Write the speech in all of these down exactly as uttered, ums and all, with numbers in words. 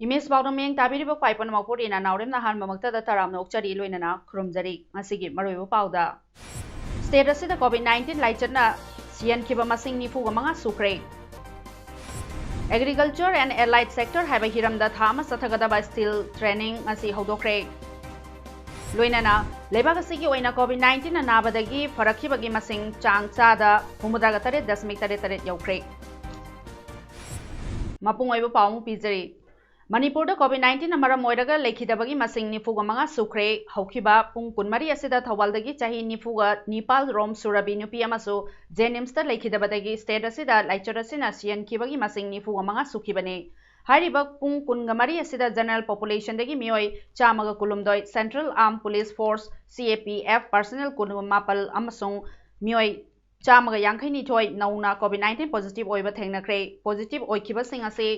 Image ꯄꯥꯎꯗꯝ ꯃꯤꯠꯌꯦꯡ ꯇꯥꯕꯤꯔꯤꯕ ꯈ꯭ꯋꯥꯏ ꯄꯨꯝꯅꯃꯛꯄꯨ ꯔꯦꯅꯥ ꯅꯥꯎꯔꯦꯝꯅ ꯑꯍꯥꯟꯕꯃꯛꯇꯗ ꯇꯔꯥꯝꯅ ꯑꯣꯛꯆꯔꯤ, ꯂꯣꯏꯅꯅ ꯈꯨꯔꯨꯝꯖꯔꯤ꯫ ꯉꯁꯤꯒꯤ ꯃꯔꯨꯑꯣꯏꯕ ꯄꯥꯎꯗ, ꯁ꯭ꯇꯦꯠ ꯑꯁꯤꯗ ꯀꯣꯚꯤꯗ ꯅꯥꯏꯟꯇꯤꯟ ꯂꯥꯏꯆꯠꯅ ꯁꯤꯍꯟꯈꯤꯕ ꯃꯁꯤꯡ ꯅꯤꯐꯨꯒ ꯃꯉꯥ ꯁꯨꯈ꯭ꯔꯦ꯫ Agriculture and Allied Sector ꯍꯥꯏꯕ ꯍꯤꯔꯝꯗ ꯊꯥ ꯑꯃ ꯆꯠꯊꯒꯗꯕ ꯁ꯭ꯀꯤꯜ ꯇ꯭ꯔꯦꯅꯤꯡ ꯉꯁꯤ ꯍꯧꯗꯣꯛꯈ꯭ꯔꯦ꯫ ꯂꯣꯏꯅꯅ ꯂꯩꯕꯥꯛ ꯑꯁꯤꯒꯤ ꯑꯣꯏꯅ ꯀꯣꯚꯤꯗ ꯅꯥꯏꯟꯇꯤꯟꯅ ꯅꯥꯕꯗꯒꯤ ꯐꯔꯛꯈꯤꯕꯒꯤ ꯃꯁꯤꯡ ꯆꯥꯡ ꯆꯥꯗ ꯍꯨꯝꯐꯨꯇꯔꯥꯒ ꯇꯔꯦꯠ ꯗꯁꯃꯤꯛ ꯇꯔꯦꯠ ꯇꯔꯦꯠ ꯌꯧꯈ꯭ꯔꯦ꯫ ꯃꯄꯨꯡ ꯑꯣꯏꯕ ꯄꯥꯎ ꯑꯃꯨꯛ ꯄꯤꯖꯔꯤ꯫ ꯃꯅꯤꯄꯨꯔꯗ ꯀꯣꯚꯤꯗ ꯅꯥꯏꯟꯇꯤꯟꯅ ꯃꯔꯝ ꯑꯣꯏꯔꯒ ꯂꯩꯈꯤꯗꯕꯒꯤ ꯃꯁꯤꯡ ꯅꯤꯐꯨꯒ ꯃꯉꯥ ꯁꯨꯈ꯭ꯔꯦ꯫ ꯍꯧꯈꯤꯕ ꯄꯨꯡ ꯀꯨꯟꯃꯔꯤ ꯑꯁꯤꯗ ꯊꯧꯕꯥꯜꯗꯒꯤ ꯆꯍꯤ ꯅꯤꯐꯨꯒ ꯅꯤꯄꯥꯜ ꯔꯣꯝ ꯁꯨꯔꯕꯤ ꯅꯨꯄꯤ ꯑꯃꯁꯨ ꯖꯦꯅꯤꯝꯁꯇ ꯂꯩꯈꯤꯗꯕꯗꯒꯤ ꯁ꯭ꯇꯦꯠ ꯑꯁꯤꯗ ꯂꯥꯏꯆꯠ ꯑꯁꯤꯅ ꯁꯤꯍꯟꯈꯤꯕꯒꯤ ꯃꯁꯤꯡ ꯅꯤꯐꯨꯒ ꯃꯉꯥ ꯁꯨꯈꯤꯕꯅꯤ꯫ ꯍꯥꯏꯔꯤꯕ ꯄꯨꯡ ꯀꯨꯟꯒ ꯃꯔꯤ ꯑꯁꯤꯗ ꯖꯦꯅꯔꯦꯜ ꯄꯣꯄꯨꯂꯦꯁꯟꯗꯒꯤ ꯃꯤꯑꯣꯏ ꯆꯥꯝꯃꯒ ꯀꯨꯟꯍꯨꯝꯗꯣꯏ, Central Armed Police Force, C A P F, personnel ꯀꯨꯟꯃꯥꯄꯜ ꯑꯃꯁꯨꯡ ꯃꯤꯑꯣꯏ ꯆꯥꯝꯃꯒ ꯌꯥꯡꯈꯩꯅꯤꯊꯣꯏ ꯅꯧꯅ ꯀꯣꯚꯤꯗ ꯅꯥꯏꯟꯇꯤꯟ ꯄꯣꯖꯤꯇꯤꯚ ꯑꯣꯏꯕ ꯊꯦꯡꯅꯈ꯭ꯔꯦ꯫ ꯄꯣꯖꯤꯇꯤꯚ ꯑꯣꯏꯈꯤꯕꯁꯤꯡ ꯑꯁꯤ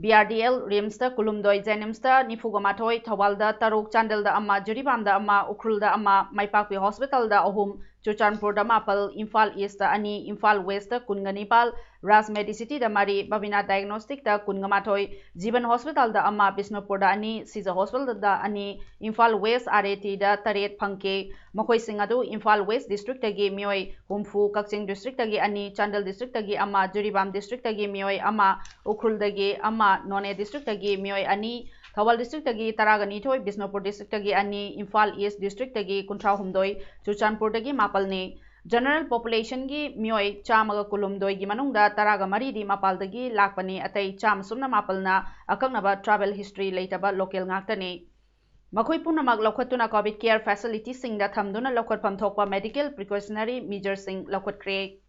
B R D L, ꯔꯤꯝꯁꯇ ꯀꯨꯟꯍꯨꯝꯗꯣꯏ, ꯖꯦꯅꯤꯝꯁꯇ ꯅꯤꯐꯨꯒ ꯃꯥꯊꯣꯏ, ꯊꯧꯕꯥꯜꯗ ꯇꯔꯨꯛ, ꯆꯥꯟꯗꯦꯜꯗ ꯑꯃ, ꯖꯤꯔꯤꯕꯥꯝꯗ ꯑꯃ, ꯎꯈ꯭ꯔꯨꯜꯗ ꯑꯃ, ꯃꯥꯏꯄꯥꯛꯄꯤ ꯍꯣꯁꯄꯤꯇꯥꯜꯗ ꯑꯍꯨꯝ, ꯆꯨꯔꯆꯥꯟꯄꯨꯔꯗ ꯃꯥꯄꯜ, ꯏꯝꯐꯥꯜ ꯏꯁꯇ ꯑꯅꯤ, ꯏꯝꯐꯥꯜ ꯋꯦꯁꯇ ꯀꯨꯟꯒ ꯅꯤꯄꯥꯜ, ꯔꯥꯖ ꯃꯦꯗꯤꯁꯤꯇꯤꯗ ꯃꯔꯤ, ꯕꯕꯤꯅꯥ ꯗꯥꯏꯒꯅꯣꯁꯇꯤꯛꯇ ꯀꯨꯟꯒ ꯃꯥꯊꯣꯏ, ꯖꯤꯕꯟ ꯍꯣꯁꯄꯤꯇꯥꯜꯗ ꯑꯃ, ꯕꯤꯁꯅꯨꯄꯨꯔꯗ ꯑꯅꯤ, ꯁꯤꯖ ꯍꯣꯁꯄꯤꯇꯥꯜꯗ ꯑꯅꯤ, ꯏꯝꯐꯥꯜ ꯋꯦꯁ R A Tꯗ ꯇꯔꯦꯠ ꯐꯪꯈꯤ꯫ ꯃꯈꯣꯏꯁꯤꯡ ꯑꯗꯨ ꯏꯝꯐꯥꯜ ꯋꯦꯁ ꯗꯤꯁꯇ꯭ꯔꯤꯛꯇꯒꯤ ꯃꯤꯑꯣꯏ ꯍꯨꯝꯐꯨ, ꯀꯛꯆꯤꯡ ꯗꯤꯁꯇ꯭ꯔꯤꯛꯇꯒꯤ ꯑꯅꯤ, ꯆꯥꯟꯗꯦꯜ ꯗꯤꯁꯇ꯭ꯔꯤꯛꯇꯒꯤ ꯑꯃ, ꯖꯤꯔꯤꯕꯥꯝ ꯗꯤꯁꯇ꯭ꯔꯤꯛꯇꯒꯤ ꯃꯤꯑꯣꯏ ꯑꯃ, ꯎꯈ꯭ꯔꯨꯜꯗꯒꯤ ꯑꯃ, ꯅꯣꯅꯦ ꯗꯤꯁꯇ꯭ꯔꯤꯛꯇꯒꯤ ꯃꯤꯑꯣꯏ ꯑꯅꯤ, ꯊꯧꯕꯥꯜ ꯗꯤꯁꯇ꯭ꯔꯤꯛꯇꯒꯤ ꯇꯔꯥꯒ ꯅꯤꯊꯣꯏ, ꯕꯤꯁꯅꯨꯄꯨꯔ ꯗꯤꯁꯇ꯭ꯔꯤꯛꯇꯒꯤ ꯑꯅꯤ, ꯏꯝꯐꯥꯜ ꯏꯁ ꯗꯤꯁꯇ꯭ꯔꯤꯛꯇꯒꯤ ꯀꯨꯟꯊ꯭ꯔꯥ ꯍꯨꯝꯗꯣꯏ, ꯆꯨꯔꯆꯥꯟꯄꯨꯔꯗꯒꯤ ꯃꯥꯄꯜꯅꯤ꯫ ꯖꯦꯅꯔꯦꯜ ꯄꯣꯄꯨꯂꯦꯁꯟꯒꯤ ꯃꯤꯑꯣꯏ ꯆꯥꯝꯃꯒ ꯀꯨꯟꯍꯨꯝꯗꯣꯏꯒꯤ ꯃꯅꯨꯡꯗ ꯇꯔꯥꯒ ꯃꯔꯤꯗꯤ ꯃꯄꯥꯜꯗꯒꯤ ꯂꯥꯛꯄꯅꯤ, ꯑꯇꯩ ꯆꯥꯝꯃ ꯁꯨꯞꯅ ꯃꯥꯄꯜꯅ ꯑꯀꯛꯅꯕ ꯇ꯭ꯔꯥꯚꯦꯜ ꯍꯤꯁꯇ꯭ꯔꯤ ꯂꯩꯇꯕ ꯂꯣꯀꯦꯜ ꯉꯥꯛꯇꯅꯤ꯫ ꯃꯈꯣꯏ ꯄꯨꯝꯅꯃꯛ ꯂꯧꯈꯠꯇꯨꯅ ꯀꯣꯚꯤꯗ ꯀꯦꯌꯔ ꯐꯦꯁꯤꯂꯤꯇꯤꯁꯤꯡꯗ ꯊꯝꯗꯨꯅ ꯂꯧꯈꯠꯐꯝ ꯊꯣꯛꯄ ꯃꯦꯗꯤꯀꯦꯜ ꯄ꯭ꯔꯤꯀꯣꯁꯅꯔꯤ ꯃꯤꯖꯔꯁꯤꯡ ꯂꯧꯈꯠꯈ꯭ꯔꯦ꯫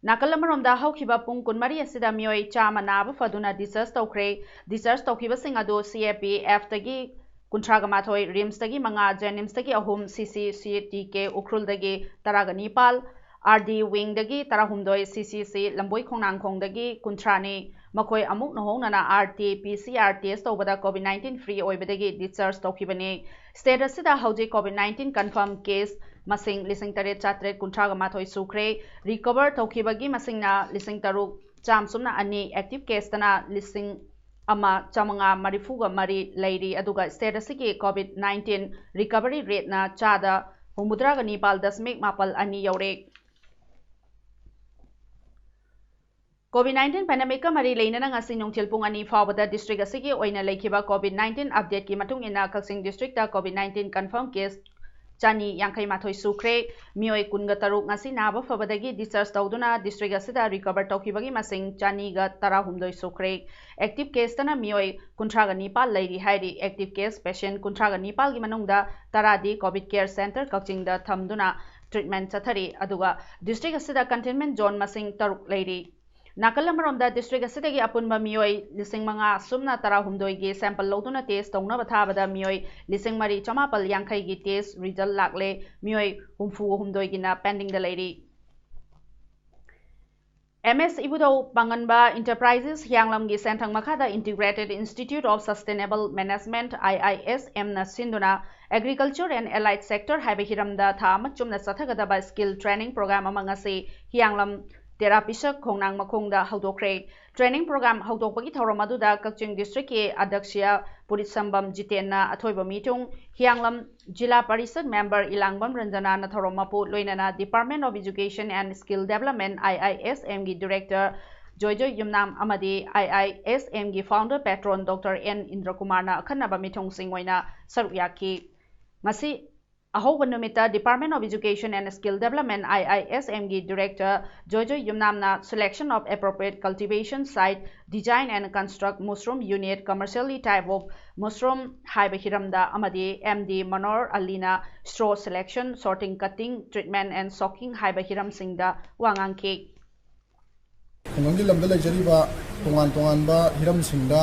ꯅꯥꯀꯜ ꯑꯃꯔꯣꯝꯗ, ꯍꯧꯈꯤꯕ ꯄꯨꯡ ꯀꯨꯟꯃꯔꯤ ꯑꯁꯤꯗ ꯃꯤꯑꯣꯏ ꯆꯥꯝꯃ ꯅꯥꯕ ꯐꯗꯨꯅ discharge ꯇꯧꯈ꯭ꯔꯦ꯫ Discharge ꯇꯧꯈꯤꯕꯁꯤꯡ ꯑꯗꯨ C F P F ꯇꯒꯤ ꯀꯨꯟꯊ꯭ꯔꯥꯒ ꯃꯥꯊꯣꯏ, RIMS ꯇꯒꯤ ꯃꯉꯥ, JNIMS ꯇꯒꯤ ꯑꯍꯨꯝ, C C C T K ꯎꯈ꯭ꯔꯨꯜꯗꯒꯤ ꯇꯔꯥꯒ ꯅꯤꯄꯥꯜ, R D wing ꯗꯒꯤ ꯇꯔꯥꯍꯨꯝꯗꯣꯏ, C C C ꯂꯝꯕꯣꯏ ꯈꯣꯡꯅꯥꯡꯈꯣꯡꯗꯒꯤ ꯀꯨꯟꯊ꯭ꯔꯥꯅꯤ꯫ ꯃꯈꯣꯏ ꯑꯃꯨꯛ ꯅꯧꯍꯧꯅꯅ R T P C R test ꯇꯧꯕꯗ COVID nineteen free ꯑꯣꯏꯕꯗꯒꯤ discharge ꯇꯧꯈꯤꯕꯅꯤ꯫ State ꯑꯁꯤꯗ ꯍꯧꯖꯤꯛ COVID nineteen confirm case ꯃꯁꯤꯡ ꯂꯤꯁꯤꯡ ꯇꯔꯦꯠ ꯆꯥꯇ꯭ꯔꯦꯠ ꯀꯨꯟꯊ꯭ꯔꯥꯒ ꯃꯥꯊꯣꯏ ꯁꯨꯈ꯭ꯔꯦ꯫ Recover ꯇꯧꯈꯤꯕꯒꯤ ꯃꯁꯤꯡꯅ ꯂꯤꯁꯤꯡ ꯇꯔꯨꯛ ꯆꯥꯝꯃ ꯁꯨꯞꯅ ꯑꯅꯤ, active case ꯇꯅ ꯂꯤꯁꯤꯡ ꯑꯃ ꯆꯥꯃꯉꯥ ꯃꯔꯤꯐꯨꯒ ꯃꯔꯤ ꯂꯩꯔꯤ꯫ ꯑꯗꯨꯒ state ꯑꯁꯤꯒꯤ COVID nineteen recovery rate ꯅ ꯆꯥꯗ ꯍꯨꯝꯐꯨꯇꯔꯥꯒ ꯅꯤꯄꯥꯜ ꯗꯁꯃꯤꯛ ꯃꯥꯄꯜ ꯑꯅꯤ ꯌꯧꯔꯦ꯫ COVID nineteen pandemic ꯀ ꯃꯔꯤ ꯂꯩꯅꯅ ꯉꯁꯤ ꯅꯨꯡꯊꯤꯜ ꯄꯨꯡ ꯑꯅꯤ ꯐꯥꯎꯕꯗ district ꯑꯁꯤꯒꯤ ꯑꯣꯏꯅ ꯂꯩꯈꯤꯕ COVID nineteen update ꯀꯤ ꯃꯇꯨꯡ ꯏꯟꯅ, ꯀꯛꯆꯤꯡ district ꯇ COVID nineteen confirm case ꯆꯅꯤ ꯌꯥꯡꯈꯩ ꯃꯥꯊꯣꯏ ꯁꯨꯈ꯭ꯔꯦ꯫ ꯃꯤꯑꯣꯏ ꯀꯨꯟꯒ ꯇꯔꯨꯛ ꯉꯁꯤ ꯅꯥꯕ ꯐꯕꯗꯒꯤ discharge ꯇꯧꯗꯨꯅ district ꯑꯁꯤꯗ recover ꯇꯧꯈꯤꯕꯒꯤ ꯃꯁꯤꯡ ꯆꯅꯤꯒ ꯇꯔꯥꯍꯨꯝꯗꯣꯏ ꯁꯨꯈ꯭ꯔꯦ꯫ Active case ꯇꯅ ꯃꯤꯑꯣꯏ ꯀꯨꯟꯊ꯭ꯔꯥꯒ ꯅꯤꯄꯥꯜ ꯂꯩꯔꯤ ꯍꯥꯏꯔꯤ꯫ Active case patient ꯀꯨꯟꯊ꯭ꯔꯥꯒ ꯅꯤꯄꯥꯜꯒꯤ ꯃꯅꯨꯡꯗ ꯇꯔꯥꯗꯤ COVID care center ꯀꯛꯆꯤꯡꯗ ꯊꯝꯗꯨꯅ treatment ꯆꯠꯊꯔꯤ꯫ ꯑꯗꯨꯒ district ꯑꯁꯤꯗ containment zone ꯃꯁꯤꯡ ꯇꯔꯨꯛ ꯂꯩꯔꯤ꯫ ꯅꯥꯀꯜ ꯑꯃꯔꯣꯝꯗ, district ꯑꯁꯤꯗꯒꯤ ꯑꯄꯨꯟꯕ ꯃꯤꯑꯣꯏ ꯂꯤꯁꯤꯡ ꯃꯉꯥ ꯁꯨꯞꯅ ꯇꯔꯥꯍꯨꯝꯗꯣꯏꯒꯤ sample ꯂꯧꯗꯨꯅ test ꯇꯧꯅꯕ ꯊꯥꯕꯗ ꯃꯤꯑꯣꯏ ꯂꯤꯁꯤꯡ ꯃꯔꯤ ꯆꯃꯥꯄꯜ ꯌꯥꯡꯈꯩꯒꯤ test result ꯂꯥꯛꯂꯦ꯫ ꯃꯤꯑꯣꯏ ꯍꯨꯝꯐꯨ ꯍꯨꯝꯗꯣꯏꯒꯤꯅ pending ꯗ ꯂꯩꯔꯤ꯫ M S ꯏꯕꯨꯙꯧ ꯄꯥꯉꯟꯕ Enterprises ꯍꯤꯌꯥꯡꯂꯝꯒꯤ ꯁꯦꯟꯊꯪ ꯃꯈꯥꯗ Integrated Institute of Sustainable Management, I I S M ꯅ ꯁꯤꯟꯗꯨꯅ Agriculture and Allied Sector ꯍꯥꯏꯕ ꯍꯤꯔꯝꯗ ꯊꯥ ꯑꯃ ꯆꯨꯞꯅ ꯆꯠꯊꯒꯗꯕ skill training program ꯑꯃ ꯉꯁꯤ ꯍꯤꯌꯥꯡꯂꯝ ꯇꯦꯔꯥ ꯄꯤꯁꯛ ꯈꯣꯡꯅꯥꯡ ꯃꯈꯣꯡꯗ ꯍꯧꯗꯣꯛꯈ꯭ꯔꯦ꯫ Training program ꯍꯧꯗꯣꯛꯄꯒꯤ ꯊꯧꯔꯝ ꯑꯗꯨꯗ ꯀꯛꯆꯤꯡ district ꯀꯤ ꯑꯗ꯭ꯌꯛꯁ ꯄꯨꯔꯤꯠꯁꯝꯕꯝ ꯖꯤꯇꯦꯟꯅ ꯑꯊꯣꯏꯕ ꯃꯤꯊꯨꯡ, ꯍꯤꯌꯥꯡꯂꯝ ꯖꯤꯂꯥ ꯄꯔꯤꯁꯠ member ꯏꯂꯥꯡꯕꯝ ꯔꯟꯖꯅꯥꯅ ꯊꯧꯔꯝ ꯃꯄꯨ, ꯂꯣꯏꯅꯅ Department of Education and Skill Development, I I S M ꯒꯤ director ꯖꯣꯏꯖꯣꯏ ꯌꯨꯝꯅꯥꯝ ꯑꯃꯗꯤ I I S M ꯒꯤ founder patron Doctor N ꯏꯟꯗ꯭ꯔꯀꯨꯃꯥꯔꯅ ꯑꯈꯟꯅꯕ ꯃꯤꯊꯨꯡꯁꯤꯡ ꯑꯣꯏꯅ ꯁꯔꯨꯛ ꯌꯥꯈꯤ꯫ ꯉꯁꯤ ꯑꯍꯧꯕ ꯅꯨꯃꯤꯠꯇ Department of Education and Skill Development, I I S M ꯒꯤ director ꯖꯣꯏꯖꯣꯏ ꯌꯨꯝꯅꯥꯝꯅ selection of appropriate cultivation site, design and construct mushroom unit, commercially type of mushroom ꯍꯥꯏꯕ ꯍꯤꯔꯝꯗ ꯑꯃꯗꯤ M D ꯃꯅꯣꯍꯔ ꯑꯂꯤꯅ straw selection, sorting, cutting, treatment and soaking ꯍꯥꯏꯕ ꯍꯤꯔꯝꯁꯤꯡꯗ ꯋꯥ ꯉꯥꯡꯈꯤ꯫ ꯈꯨꯡꯒꯪꯒꯤ ꯂꯝꯗ ꯂꯩꯖꯔꯤꯕ ꯇꯣꯉꯥꯟ ꯇꯣꯉꯥꯟꯕ ꯍꯤꯔꯝꯁꯤꯡꯗ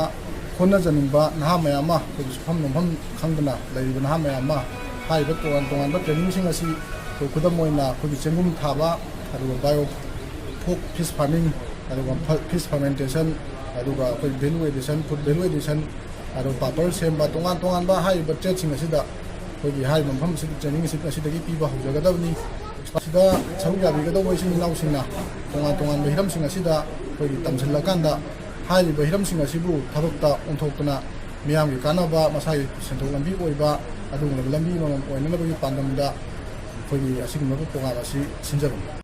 ꯍꯣꯠꯅꯖꯅꯤꯡꯕ ꯅꯍꯥ ꯃꯌꯥꯝ ꯑꯃ, ꯑꯩꯈꯣꯏꯒꯤ ꯁꯨꯐꯝ ꯅꯣꯝꯐꯝ ꯈꯪꯗꯅ ꯂꯩꯔꯤꯕ ꯅꯍꯥ ꯃꯌꯥꯝ ꯑꯃ, ꯍꯥꯏꯔꯤꯕ ꯇꯣꯉꯥꯟ ꯇꯣꯉꯥꯟꯕ training ꯁꯤꯡ ꯑꯁꯤ, ꯑꯩꯈꯣꯏ ꯈꯨꯗꯝ ꯑꯣꯏꯅ ꯑꯩꯈꯣꯏꯒꯤ ꯆꯦꯡꯒꯨꯝ ꯊꯥꯕ, ꯑꯗꯨꯒ bio pork fish farming, ꯑꯗꯨꯒ ꯐ-, fish fermentation, ꯑꯗꯨꯒ ꯑꯩꯈꯣꯏ value addition, food value addition, ꯑꯗꯨꯒ ꯄꯥꯄꯔ ꯁꯦꯝꯕ, ꯇꯣꯉꯥꯟ ꯇꯣꯉꯥꯟꯕ ꯍꯥꯏꯔꯤꯕ trade ꯁꯤꯡ ꯑꯁꯤꯗ ꯑꯩꯈꯣꯏꯒꯤ ꯍꯥꯏꯔꯤꯕ ꯃꯐꯝ ꯑꯁꯤꯗ training ꯁꯤꯡ ꯑꯁꯤꯗꯒꯤ ꯄꯤꯕ ꯍꯧꯖꯒꯗꯕꯅꯤ꯫ ꯃꯁꯤꯗ ꯁꯔꯨꯛ ꯌꯥꯕꯤꯒꯗꯧꯕ ꯏꯆꯤꯟ ꯏꯅꯥꯎꯁꯤꯡꯅ ꯇꯣꯉꯥꯟ ꯇꯣꯉꯥꯟꯕ ꯍꯤꯔꯝꯁꯤꯡ ꯑꯁꯤꯗ ꯑꯩꯈꯣꯏꯒꯤ ꯇꯝꯁꯤꯜꯂꯀꯥꯟꯗ ꯍꯥꯏꯔꯤꯕ ꯍꯤꯔꯝꯁꯤꯡ ꯑꯁꯤꯕꯨ ꯊꯕꯛꯇ ꯑꯣꯟꯊꯣꯛꯇꯨꯅ ꯃꯤꯌꯥꯝꯒꯤ ꯀꯥꯟꯅꯕ, ꯃꯁꯥꯒꯤ ꯁꯦꯟꯊꯣꯛ ꯂꯝꯕꯤ ꯑꯣꯏꯕ ꯑꯗꯨꯒꯨꯝꯂꯕ ꯂꯝꯕꯤ ꯑꯃꯃꯝ ꯑꯣꯏꯅꯅꯕꯒꯤ ꯄꯥꯟꯗꯝꯗ ꯑꯩꯈꯣꯏꯒꯤ ꯑꯁꯤꯒꯨꯝꯂꯕ program ꯑꯁꯤ ꯁꯤꯟꯖꯕꯅꯤ꯫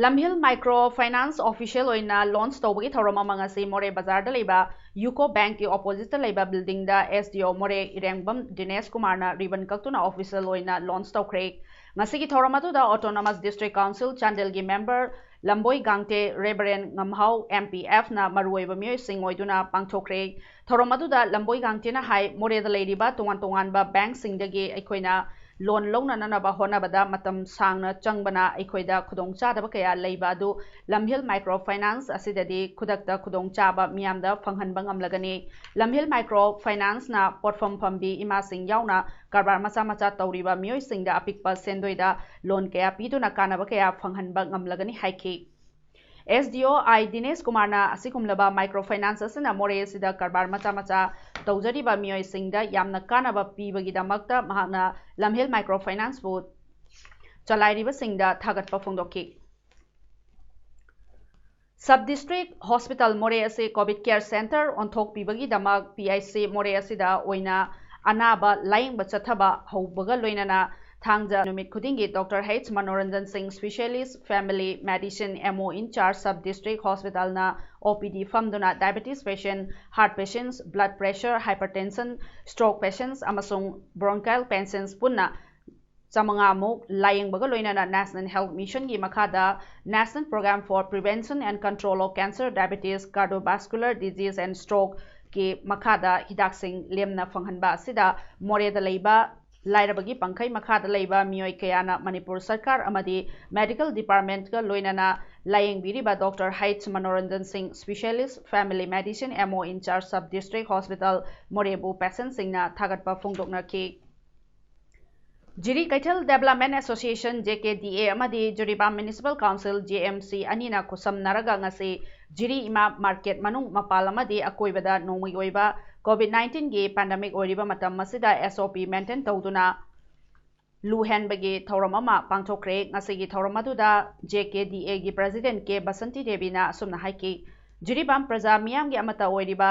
ꯂꯝꯍꯤꯜ ꯃꯥꯏꯀ꯭ꯔꯣ ꯐꯥꯏꯅꯥꯟꯁ ꯑꯣꯐꯤꯁꯤꯌꯦꯜ ꯑꯣꯏꯅ ꯂꯣꯟꯆ ꯇꯧꯕꯒꯤ ꯊꯧꯔꯝ ꯑꯃ ꯉꯁꯤ ꯃꯣꯔꯦ ꯕꯖꯥꯔꯗ ꯂꯩꯕ ꯌꯨꯀꯣ ꯕꯦꯡꯛꯀꯤ ꯑꯣꯄꯣꯖꯤꯠꯇ ꯂꯩꯕ ꯕꯤꯜꯗꯤꯡꯗ ꯑꯦꯁ ꯗꯤ ꯑꯣ ꯃꯣꯔꯦ ꯏꯔꯦꯡꯕꯝ ꯗꯤꯅꯦꯁ ꯀꯨꯃꯥꯔꯅ ꯔꯤꯕꯟ ꯀꯛꯇꯨꯅ ꯑꯣꯐꯤꯁꯤꯌꯦꯜ ꯑꯣꯏꯅ ꯂꯣꯟꯆ ꯇꯧꯈ꯭ꯔꯦ꯫ ꯉꯁꯤꯒꯤ ꯊꯧꯔꯝ ꯑꯗꯨꯗ ꯑꯣꯇꯣꯅꯣꯃꯁ ꯗꯤꯁꯇ꯭ꯔꯤꯛ ꯀꯥꯎꯟꯁꯤꯜ ꯆꯥꯟꯗꯦꯜꯒꯤ ꯃꯦꯝꯕꯔ ꯂꯝꯕꯣꯏ ꯒꯥꯡꯇꯦ, ꯔꯦꯕꯔꯦꯟ ꯉꯝꯍꯥꯎ, ꯑꯦꯝ ꯄꯤ ꯑꯦꯐꯅ ꯃꯔꯨꯑꯣꯏꯕ ꯃꯤꯑꯣꯏꯁꯤꯡ ꯑꯣꯏꯗꯨꯅ ꯄꯥꯡꯊꯣꯛꯈ꯭ꯔꯦ꯫ ꯊꯧꯔꯝ ꯑꯗꯨꯗ ꯂꯝꯕꯣꯏ ꯒꯥꯡꯇꯦꯅ ꯍꯥꯏ, ꯃꯣꯔꯦꯗ ꯂꯩꯔꯤꯕ ꯇꯣꯉꯥꯟ ꯇꯣꯉꯥꯟꯕ ꯕꯦꯡꯛꯁꯤꯡꯗꯒꯤ ꯑꯩꯈꯣꯏꯅ ꯂꯣꯟ ꯂꯧꯅꯅꯅꯕ ꯍꯣꯠꯅꯕꯗ ꯃꯇꯝ ꯁꯥꯡꯅ ꯆꯪꯕꯅ ꯑꯩꯈꯣꯏꯗ ꯈꯨꯗꯣꯡꯆꯥꯗꯕ ꯀꯌꯥ ꯂꯩꯕ ꯑꯗꯨ ꯂꯝꯍꯤꯜ ꯃꯥꯏꯀ꯭ꯔꯣ ꯐꯥꯏꯅꯥꯟꯁ ꯑꯁꯤꯗꯗꯤ ꯈꯨꯗꯛꯇ ꯈꯨꯗꯣꯡꯆꯥꯕ ꯃꯤꯌꯥꯝꯗ ꯐꯪꯍꯟꯕ ꯉꯝꯂꯒꯅꯤ꯫ ꯂꯝꯍꯤꯜ ꯃꯥꯏꯀ꯭ꯔꯣ ꯐꯥꯏꯅꯥꯟꯁꯅ ꯄꯣꯠꯐꯝ ꯐꯝꯕꯤ ꯏꯃꯥꯁꯤꯡ ꯌꯥꯎꯅ ꯀꯔꯕꯥꯔ ꯃꯆꯥ ꯃꯆꯥ ꯇꯧꯔꯤꯕ ꯃꯤꯑꯣꯏꯁꯤꯡꯗ ꯑꯄꯤꯛꯄ ꯁꯦꯟꯗꯣꯏꯗ ꯂꯣꯟ ꯀꯌꯥ ꯄꯤꯗꯨꯅ ꯀꯥꯟꯅꯕ ꯀꯌꯥ ꯐꯪꯍꯟꯕ ꯉꯝꯂꯒꯅꯤ ꯍꯥꯏꯈꯤ꯫ ꯑꯦꯁ ꯗꯤ ꯑꯣ ꯑꯥꯏ ꯗꯤꯅꯦꯁ ꯀꯨꯃꯥꯔꯅ ꯑꯁꯤꯒꯨꯝꯂꯕ ꯃꯥꯏꯀ꯭ꯔꯣ ꯐꯥꯏꯅꯥꯟꯁ ꯑꯁꯤꯅ ꯃꯣꯔꯦ ꯑꯁꯤꯗ ꯀꯔꯕꯥꯔ ꯃꯆꯥ ꯃꯆꯥ ꯇꯧꯖꯔꯤꯕ ꯃꯤꯑꯣꯏꯁꯤꯡꯗ ꯌꯥꯝꯅ ꯀꯥꯟꯅꯕ ꯄꯤꯕꯒꯤꯗꯃꯛꯇ ꯃꯍꯥꯛꯅ ꯂꯝꯍꯤꯜ ꯃꯥꯏꯀ꯭ꯔꯣ ꯐꯥꯏꯅꯥꯟꯁꯄꯨ ꯆꯂꯥꯏꯔꯤꯕꯁꯤꯡꯗ ꯊꯥꯒꯠꯄ ꯐꯣꯡꯗꯣꯛꯈꯤ꯫ ꯁꯕ ꯗꯤꯁꯇ꯭ꯔꯤꯛ ꯍꯣꯁꯄꯤꯇꯥꯜ ꯃꯣꯔꯦ ꯑꯁꯤ ꯀꯣꯚꯤꯗ ꯀꯦꯌꯔ ꯁꯦꯟꯇꯔ ꯑꯣꯟꯊꯣꯛꯄꯤꯕꯒꯤꯗꯃꯛ ꯄꯤ ꯑꯩꯆ ꯁꯤ ꯃꯣꯔꯦ ꯑꯁꯤꯗ ꯑꯣꯏꯅ ꯑꯅꯥꯕ ꯂꯥꯌꯦꯡꯕ ꯆꯠꯊꯕ ꯍꯧꯕꯒ ꯂꯣꯏꯅꯅ ꯊꯥꯡꯖ ꯅꯨꯃꯤꯠ ꯈꯨꯗꯤꯡꯒꯤ ꯗꯣꯛꯇꯔ ꯍꯩꯆ ꯃꯅꯣꯔꯟꯖꯟ ꯁꯤꯡ, specialist family medicine M O in charge sub district hospitalꯅ O P D ꯐꯝꯗꯨꯅ diabetes patient, heart patients, blood pressure, hypertension, stroke patients ꯑꯃꯁꯨꯡ bronchial patients ꯄꯨꯟꯅ ꯆꯥꯃꯉꯥ ꯃꯨꯛ ꯂꯥꯌꯦꯡꯕꯒ ꯂꯣꯏꯅꯅ National Health Missionꯒꯤ ꯃꯈꯥꯗ National Program for Prevention and Control of Cancer, Diabetes, Cardiovascular Disease and Strokeꯀꯤ ꯃꯈꯥꯗ ꯍꯤꯗꯥꯛꯁꯤꯡ ꯂꯦꯝꯅ ꯐꯪꯍꯟꯕ ꯑꯁꯤꯗ ꯃꯣꯔꯦꯗ ꯂꯩꯕ ꯂꯥꯏꯔꯕꯒꯤ ꯄꯪꯈꯩ ꯃꯈꯥꯗ ꯂꯩꯕ ꯃꯤꯑꯣꯏ ꯀꯌꯥꯅ ꯃꯅꯤꯄꯨꯔ ꯁꯔꯀꯥꯔ ꯑꯃꯗꯤ medical department ꯀ ꯂꯣꯏꯅꯅ ꯂꯥꯌꯦꯡꯕꯤꯔꯤꯕ Doctor H Manoranjan Singh, Specialist Family Medicine, M O in charge, Sub District Hospital ꯃꯣꯔꯦꯕꯨ patient ꯁꯤꯡꯅ ꯊꯥꯒꯠꯄ ꯐꯣꯡꯗꯣꯛꯅꯈꯤ꯫ ꯖꯤꯔꯤ ꯀꯩꯊꯦꯜ Development Association, J K D A, ꯑꯃꯗꯤ Jiribam Municipal Council, J M C, ꯑꯅꯤꯅ ꯈꯨꯠꯁꯝꯅꯔꯒ ꯉꯁꯤ ꯖꯤꯔꯤ ꯏꯃꯥ market ꯃꯅꯨꯡ, ꯃꯄꯥꯜ ꯑꯃꯗꯤ ꯑꯀꯣꯏꯕꯗ ꯅꯣꯡꯃꯒꯤ ꯑꯣꯏꯕ COVID nineteen ꯒꯤ pandemic ꯑꯣꯏꯔꯤꯕ ꯃꯇꯝ ꯑꯁꯤꯗ S O P maintain ꯇꯧꯗꯨꯅ ꯂꯨ ꯍꯦꯟꯕꯒꯤ ꯊꯧꯔꯝ ꯑꯃ ꯄꯥꯡꯊꯣꯛꯈ꯭ꯔꯦ꯫ ꯉꯁꯤꯒꯤ ꯊꯧꯔꯝ ꯑꯗꯨꯗ J K D A ꯒꯤ President K ꯕꯁꯟꯇꯤ ꯗꯦꯕꯤꯅ ꯑꯁꯨꯝꯅ ꯍꯥꯏꯈꯤ, ꯖꯤꯔꯤꯕꯥꯝ ꯄ꯭ꯔꯖꯥ ꯃꯤꯌꯥꯝꯒꯤ ꯑꯃꯠꯇ ꯑꯣꯏꯔꯤꯕ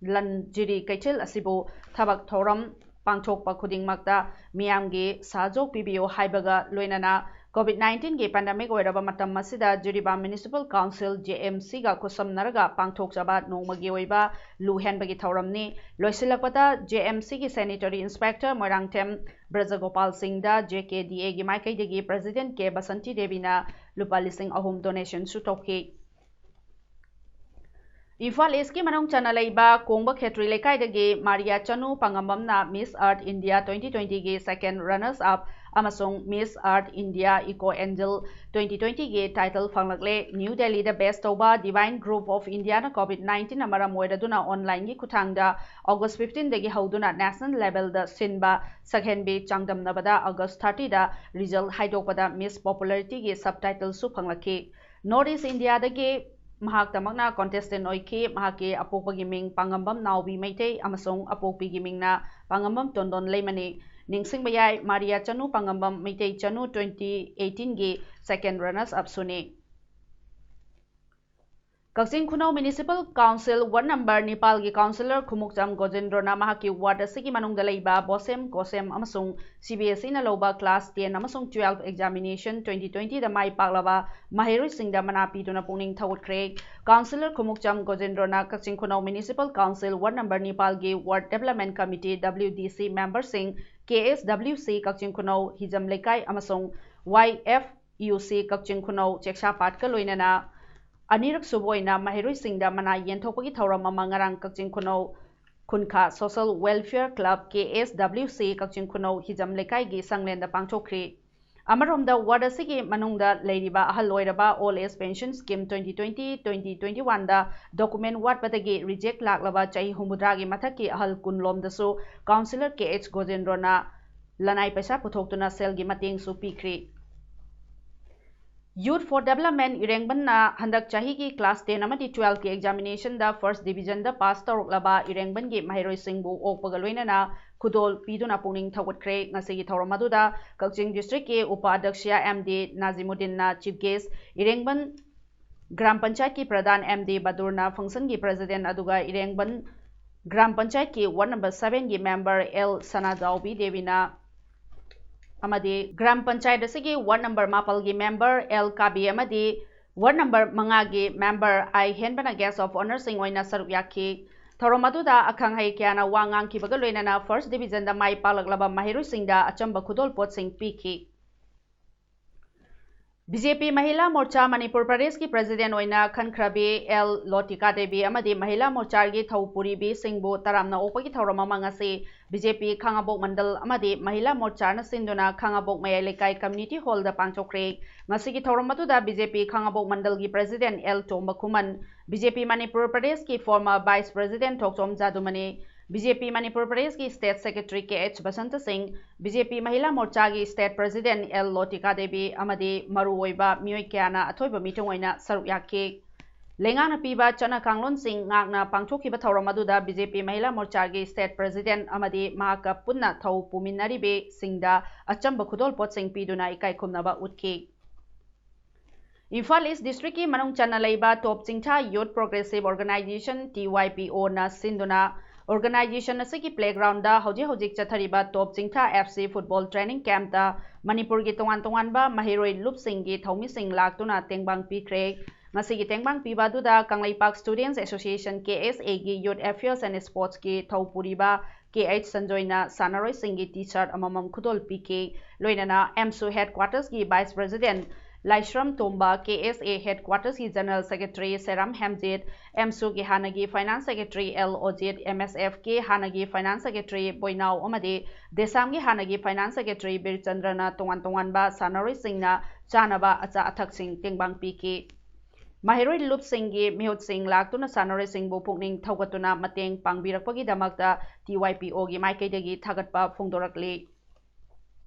ꯂꯟ ꯖꯤꯔꯤ ꯀꯩꯊꯦꯜ ꯑꯁꯤꯕꯨ ꯊꯕꯛ ꯊꯧꯔꯝ ꯄꯥꯡꯊꯣꯛꯄ ꯈꯨꯗꯤꯡꯃꯛꯇ ꯃꯤꯌꯥꯝꯒꯤ ꯁꯍꯖꯣꯛ ꯄꯤꯕꯤꯌꯨ ꯍꯥꯏꯕꯒ ꯂꯣꯏꯅꯅ COVID nineteen ꯒꯤ pandemic ꯑꯣꯏꯔꯕ ꯃꯇꯝ ꯑꯁꯤꯗ Jiribam Municipal Council, J M C ꯒ ꯈꯨꯠꯁꯝꯅꯔꯒ ꯄꯥꯡꯊꯣꯛꯆꯕ ꯅꯣꯡꯃꯒꯤ ꯑꯣꯏꯕ ꯂꯨ ꯍꯦꯟꯕꯒꯤ ꯊꯧꯔꯝꯅꯤ꯫ ꯂꯣꯏꯁꯤꯜꯂꯛꯄꯗ J M C ꯒꯤ Sanitary Inspector ꯃꯣꯏꯔꯥꯡꯊꯦꯝ ꯕ꯭ꯔꯖꯒꯣꯄꯥꯜ ꯁꯤꯡꯗ J K D A ꯒꯤ ꯃꯥꯏꯀꯩꯗꯒꯤ President K ꯕꯁꯟꯇꯤ ꯗꯦꯕꯤꯅ ꯂꯨꯄꯥ ꯂꯤꯁꯤꯡ ꯑꯍꯨꯝ donation ꯁꯨ ꯇꯧꯈꯤ꯫ ꯏꯝꯐꯥꯜ East ꯀꯤ ꯃꯅꯨꯡ ꯆꯟꯅ ꯂꯩꯕ ꯀꯣꯡꯕ ꯈꯦꯇ꯭ꯔꯤ ꯂꯩꯀꯥꯏꯗꯒꯤ ꯃꯥꯔꯤꯌꯥ ꯆꯅꯨ ꯄꯥꯉꯝꯕꯝꯅ Miss Earth India twenty twenty ꯒꯤ second runners up ꯑꯃꯁꯨꯡ Miss Earth India Eco Angel twenty twenty ꯒꯤ title ꯐꯪꯂꯛꯂꯦ꯫ ꯅ꯭ꯌꯨ ꯗꯦꯜꯂꯤꯗ base ꯇꯧꯕ Divine Group of India ꯅ COVID nineteen ꯅ ꯃꯔꯝ ꯑꯣꯏꯔꯗꯨꯅ online ꯒꯤ ꯈꯨꯠꯊꯥꯡꯗ August fifteen ꯗꯒꯤ ꯍꯧꯗꯨꯅ national level ꯗ ꯁꯤꯟꯕ ꯁꯛꯍꯦꯟꯕꯤ ꯆꯥꯡꯗꯝꯅꯕꯗ August thirty ꯗ result ꯍꯥꯏꯗꯣꯛꯄꯗ Miss Popularity ꯒꯤ subtitle ꯁꯨ ꯐꯪꯂꯛꯈꯤ꯫ North East India ꯗꯒꯤ ꯃꯍꯥꯛꯇꯃꯛꯅ contestant ꯑꯣꯏꯈꯤ꯫ ꯃꯍꯥꯛꯀꯤ ꯑꯄꯣꯛꯄꯒꯤ ꯃꯤꯡ ꯄꯥꯉꯝꯕꯝ ꯅꯥꯎꯕꯤ ꯃꯩꯇꯩ ꯑꯃꯁꯨꯡ ꯑꯄꯣꯛꯄꯤꯒꯤ ꯃꯤꯡꯅ ꯄꯥꯉꯝꯕꯝ ꯇꯣꯟꯗꯣꯟ ꯂꯩꯃꯅꯤ꯫ ꯅꯤꯡꯁꯤꯡꯕ ꯌꯥꯏ, ꯃꯥꯔꯤꯌꯥ ꯆꯅꯨ ꯄꯥꯉꯝꯕꯝ ꯃꯩꯇꯩ ꯆꯅꯨ twenty eighteen ꯒꯤ second runners up ꯁꯨꯅꯤ꯫ ꯀꯛꯆꯤꯡ ꯈꯨꯅꯧ Municipal Council ward number ꯅꯤꯄꯥꯜꯒꯤ councillor ꯈꯨꯃꯨꯛꯆꯝ ꯒꯣꯖꯦꯟꯗ꯭ꯔꯣꯅ ꯃꯍꯥꯛꯀꯤ ward ꯑꯁꯤꯒꯤ ꯃꯅꯨꯡꯗ ꯂꯩꯕ ꯕꯣꯁꯦꯝ, ꯀꯣꯁꯦꯝ ꯑꯃꯁꯨꯡ C B S E ꯅ ꯂꯧꯕ class ten ꯑꯃꯁꯨꯡ twelve examination twenty twenty ꯗ ꯃꯥꯏ ꯄꯥꯛꯂꯕ ꯃꯍꯩꯔꯣꯏꯁꯤꯡꯗ ꯃꯅꯥ ꯄꯤꯗꯨꯅ ꯄꯨꯛꯅꯤꯡ ꯊꯧꯒꯠꯈ꯭ꯔꯦ꯫ Councillor ꯈꯨꯃꯨꯛꯆꯝ ꯒꯣꯖꯦꯟꯗ꯭ꯔꯣꯅ ꯀꯛꯆꯤꯡ ꯈꯨꯅꯧ Municipal Council ward number ꯅꯤꯄꯥꯜꯒꯤ ward development committee, W D C member ꯁꯤꯡ, K S W C ꯀꯛꯆꯤꯡ ꯈꯨꯅꯧ ꯍꯤꯖꯝ ꯂꯩꯀꯥꯏ ꯑꯃꯁꯨꯡ Y F U C ꯀꯛꯆꯤꯡ ꯈꯨꯅꯧ ꯆꯦꯛꯁꯥꯄꯥꯠꯀ ꯂꯣꯏꯅꯅ ꯑꯅꯤꯔꯛ ꯁꯨꯕ ꯑꯣꯏꯅ ꯃꯍꯩꯔꯣꯏꯁꯤꯡꯗ ꯃꯅꯥ ꯌꯦꯟꯊꯣꯛꯄꯒꯤ ꯊꯧꯔꯝ ꯑꯃ ꯉꯔꯥꯡ ꯀꯛꯆꯤꯡ ꯈꯨꯅꯧ ꯈꯨꯟꯈꯥ Social Welfare Club, K S W C, ꯀꯛꯆꯤꯡ ꯈꯨꯅꯧ ꯍꯤꯖꯝ ꯂꯩꯀꯥꯏꯒꯤ ꯁꯪꯂꯦꯟꯗ ꯄꯥꯡꯊꯣꯛꯈ꯭ꯔꯤ꯫ ꯑꯃꯔꯣꯝꯗ, ward ꯑꯁꯤꯒꯤ ꯃꯅꯨꯡꯗ ꯂꯩꯔꯤꯕ ꯑꯍꯜ ꯑꯣꯏꯔꯕ Old Age Pension Scheme twenty twenty, twenty twenty-one ꯗ document ꯋꯥꯠꯄꯗꯒꯤ reject ꯂꯥꯛꯂꯕ ꯆꯍꯤ ꯍꯨꯝꯐꯨꯇꯔꯥꯒꯤ ꯃꯊꯛꯀꯤ ꯑꯍꯜ ꯀꯨꯟꯂꯣꯝꯗꯁꯨ Councillor K H ꯒꯣꯖꯦꯟꯗ꯭ꯔꯣꯅ ꯂꯅꯥꯏ ꯄꯩꯁꯥ ꯄꯨꯊꯣꯛꯇꯨꯅ ꯁꯦꯜꯒꯤ ꯃꯇꯦꯡꯁꯨ ꯄꯤꯈ꯭ꯔꯤ꯫ Youth for Development ꯏꯔꯦꯡꯕꯟꯅ ꯍꯟꯗꯛ ꯆꯍꯤꯒꯤ class ten ꯑꯃꯗꯤ twelve ꯀꯤ examination ꯗ first division ꯗ pass ꯇꯧꯔꯛꯂꯕ ꯏꯔꯦꯡꯕꯟꯒꯤ ꯃꯍꯩꯔꯣꯏꯁꯤꯡꯕꯨ ꯑꯣꯛꯄꯒ ꯂꯣꯏꯅꯅ ꯈꯨꯗꯣꯜ ꯄꯤꯗꯨꯅ ꯄꯨꯛꯅꯤꯡ ꯊꯧꯒꯠꯈ꯭ꯔꯦ꯫ ꯉꯁꯤꯒꯤ ꯊꯧꯔꯝ ꯑꯗꯨꯗ ꯀꯛꯆꯤꯡ district ꯀꯤ ꯎꯄꯥꯙ꯭ꯌꯛꯁ M D ꯅꯥꯖꯤꯃꯨꯗꯤꯟꯅ chief guest, ꯏꯔꯦꯡꯕꯟ ꯒ꯭ꯔꯥꯝ ꯄꯟꯆꯥꯌꯠꯀꯤ ꯄ꯭ꯔꯙꯥꯟ M D ꯕꯗꯨꯔꯅ function ꯒꯤ president, ꯑꯗꯨꯒ ꯏꯔꯦꯡꯕꯟ ꯒ꯭ꯔꯥꯝ ꯄꯟꯆꯥꯌꯠꯀꯤ ward number seven ꯒꯤ member L ꯁꯅꯥꯖꯥꯎꯕꯤ ꯗꯦꯕꯤꯅ ꯑꯃꯗꯤ ꯒ꯭ꯔꯥꯝ ꯄꯟꯆꯥꯌꯠ ꯑꯁꯤꯒꯤ ward number ꯃꯥꯄꯜꯒꯤ member L ꯀꯥꯕꯤ ꯑꯃꯗꯤ ward number ꯃꯉꯥꯒꯤ member I ꯍꯦꯟꯕꯅ guest of honour ꯁꯤꯡ ꯑꯣꯏꯅ ꯁꯔꯨꯛ ꯌꯥꯈꯤ꯫ ꯊꯧꯔꯝ ꯑꯗꯨꯗ ꯑꯈꯪ ꯑꯍꯩ ꯀꯌꯥꯅ ꯋꯥ ꯉꯥꯡꯈꯤꯕꯒ ꯂꯣꯏꯅꯅ first division ꯗ ꯃꯥꯏ ꯄꯥꯛꯂꯛꯂꯕ ꯃꯍꯩꯔꯣꯏꯁꯤꯡꯗ ꯑꯆꯝꯕ ꯈꯨꯗꯣꯜꯄꯣꯠꯁꯤꯡ ꯄꯤꯈꯤ꯫ B J P ꯃꯍꯤꯂꯥ ꯃꯣꯔꯆꯥ ꯃꯅꯤꯄꯨꯔ ꯄ꯭ꯔꯗꯦꯁꯀꯤ president ꯑꯣꯏꯅ ꯈꯟꯈ꯭ꯔꯕꯤ L ꯂꯣꯇꯤꯀꯥ ꯗꯦꯕꯤ ꯑꯃꯗꯤ ꯃꯍꯤꯂꯥ ꯃꯣꯔꯆꯥꯒꯤ ꯊꯧ ꯄꯨꯔꯤꯕꯤꯁꯤꯡꯕꯨ ꯇꯔꯥꯝꯅ ꯑꯣꯛꯄꯒꯤ ꯊꯧꯔꯝ ꯑꯃ ꯉꯁꯤ B J P ꯈꯥꯉꯕꯣꯛ ꯃꯟꯗꯜ ꯑꯃꯗꯤ ꯃꯍꯤꯂꯥ ꯃꯣꯔꯆꯥꯅ ꯁꯤꯟꯗꯨꯅ ꯈꯥꯉꯕꯣꯛ ꯃꯌꯥꯏ ꯂꯩꯀꯥꯏ community hall ꯗ ꯄꯥꯡꯊꯣꯛꯈ꯭ꯔꯦ꯫ ꯉꯁꯤꯒꯤ ꯊꯧꯔꯝ ꯑꯗꯨꯗ B J P ꯈꯥꯉꯕꯣꯛ ꯃꯟꯗꯜꯒꯤ president L ꯇꯣꯝꯕ ꯈꯨꯃꯟ, B J P ꯃꯅꯤꯄꯨꯔ ꯄ꯭ꯔꯗꯦꯁꯀꯤ former vice president ꯊꯣꯛꯆꯣꯝ ꯖꯥꯗꯨꯃꯅꯤ, B J P ꯃꯅꯤꯄꯨꯔ ꯄ꯭ꯔꯗꯦꯁꯀꯤ state secretary K H Basanta ꯁꯤꯡ, B J P ꯃꯍꯤꯂꯥ ꯃꯣꯔꯆꯥꯒꯤ state president L ꯂꯣꯇꯤꯀꯥ Devi ꯑꯃꯗꯤ ꯃꯔꯨꯑꯣꯏꯕ ꯃꯤꯑꯣꯏ ꯀꯌꯥꯅ ꯑꯊꯣꯏꯕ ꯃꯤꯊꯨꯡ ꯑꯣꯏꯅ ꯁꯔꯨꯛ ꯌꯥꯈꯤ꯫ ꯂꯩꯉꯥꯛꯅ ꯄꯤꯕ ꯆꯠꯅ ꯀꯥꯡꯂꯣꯟꯁꯤꯡ ꯉꯥꯛꯅ ꯄꯥꯡꯊꯣꯛꯈꯤꯕ ꯊꯧꯔꯝ ꯑꯗꯨꯗ B J P ꯃꯍꯤꯂꯥ ꯃꯣꯔꯆꯥꯒꯤ state president ꯑꯃꯗꯤ ꯃꯍꯥꯛꯀ ꯄꯨꯟꯅ ꯊꯧ ꯄꯨꯃꯤꯟꯅꯔꯤꯕꯤꯁꯤꯡꯗ ꯑꯆꯝꯕ ꯈꯨꯗꯣꯜꯄꯣꯠꯁꯤꯡ ꯄꯤꯗꯨꯅ ꯏꯀꯥꯏ ꯈꯨꯝꯅꯕ ꯎꯠꯈꯤ꯫ ꯏꯝꯐꯥꯜ East district ꯀꯤ ꯃꯅꯨꯡ ꯆꯟꯅ ꯂꯩꯕ ꯇꯣꯞ ꯆꯤꯡꯊꯥ Youth Progressive Organisation, T Y P O ꯅ ꯁꯤꯟꯗꯨꯅ organisation ꯑꯁꯤꯒꯤ playground ꯗ ꯍꯧꯖꯤꯛ ꯍꯧꯖꯤꯛ ꯆꯠꯊꯔꯤꯕ ꯇꯣꯞ ꯆꯤꯡꯊꯥ F C football training camp ꯇ ꯃꯅꯤꯄꯨꯔꯒꯤ ꯇꯣꯉꯥꯟ ꯇꯣꯉꯥꯟꯕ ꯃꯍꯩꯔꯣꯏ ꯂꯨꯞꯁꯤꯡꯒꯤ ꯊꯧꯃꯤꯁꯤꯡ ꯂꯥꯛꯇꯨꯅ ꯇꯦꯡꯕꯥꯡ ꯄꯤꯈ꯭ꯔꯦ꯫ ꯉꯁꯤꯒꯤ ꯇꯦꯡꯕꯥꯡ ꯄꯤꯕ ꯑꯗꯨꯗ Kangleipak Students Association, K S A ꯒꯤ Youth Affairs and Sports ꯀꯤ ꯊꯧ ꯄꯨꯔꯤꯕ K H ꯁꯟꯖꯣꯏꯅ ꯁꯥꯟꯅꯔꯣꯏꯁꯤꯡꯒꯤ T-shirt ꯑꯃꯃꯝ ꯈꯨꯗꯣꯜ ꯄꯤꯈꯤ꯫ ꯂꯣꯏꯅꯅ AMSU headquarters ꯀꯤ vice president ꯂꯥꯏꯁ꯭ꯔꯝ ꯇꯣꯝꯕ, ꯀꯦ ꯑꯦꯁ ꯑꯦ ꯍꯦꯗꯀ꯭ꯋꯥꯇꯔꯁꯀꯤ ꯖꯦꯅꯔꯦꯜ ꯁꯦꯀ꯭ꯔꯦꯇꯔꯤ ꯁꯦꯔꯥꯝ ꯍꯦꯝꯖꯤꯠ, ꯑꯦꯝꯁꯨꯒꯤ ꯍꯥꯟꯅꯒꯤ ꯐꯥꯏꯅꯥꯟꯁ ꯁꯦꯀ꯭ꯔꯦꯇꯔꯤ ꯑꯦꯜ ꯑꯣꯖꯤꯠ, ꯑꯦꯝ ꯑꯦꯁ ꯑꯦꯐꯀꯤ ꯍꯥꯟꯅꯒꯤ ꯐꯥꯏꯅꯥꯟꯁ ꯁꯦꯀ꯭ꯔꯦꯇꯔꯤ ꯕꯣꯏꯅꯥꯎ ꯑꯃꯗꯤ ꯗꯦꯁꯥꯝꯒꯤ ꯍꯥꯟꯅꯒꯤ ꯐꯥꯏꯅꯥꯟꯁ ꯁꯦꯀ꯭ꯔꯦꯇꯔꯤ ꯕꯤꯔꯆꯟꯗ꯭ꯔꯅ ꯇꯣꯉꯥꯟ ꯇꯣꯉꯥꯟꯕ ꯁꯥꯟꯅꯔꯣꯏꯁꯤꯡꯅ ꯆꯥꯅꯕ ꯑꯆꯥ ꯑꯊꯛꯁꯤꯡ ꯇꯦꯡꯕꯥꯡ ꯄꯤꯈꯤ꯫ ꯃꯍꯩꯔꯣꯏ ꯂꯨꯞꯁꯤꯡꯒꯤ ꯃꯤꯍꯨꯠꯁꯤꯡ ꯂꯥꯛꯇꯨꯅ ꯁꯥꯟꯅꯔꯣꯏꯁꯤꯡꯕꯨ ꯄꯨꯛꯅꯤꯡ ꯊꯧꯒꯠꯇꯨꯅ ꯃꯇꯦꯡ ꯄꯥꯡꯕꯤꯔꯛꯄꯒꯤꯗꯃꯛꯇ ꯇꯤ ꯋꯥꯏ ꯄꯤ ꯑꯣꯒꯤ ꯃꯥꯏꯀꯩꯗꯒꯤ ꯊꯥꯒꯠꯄ ꯐꯣꯡꯗꯣꯔꯛꯂꯤ꯫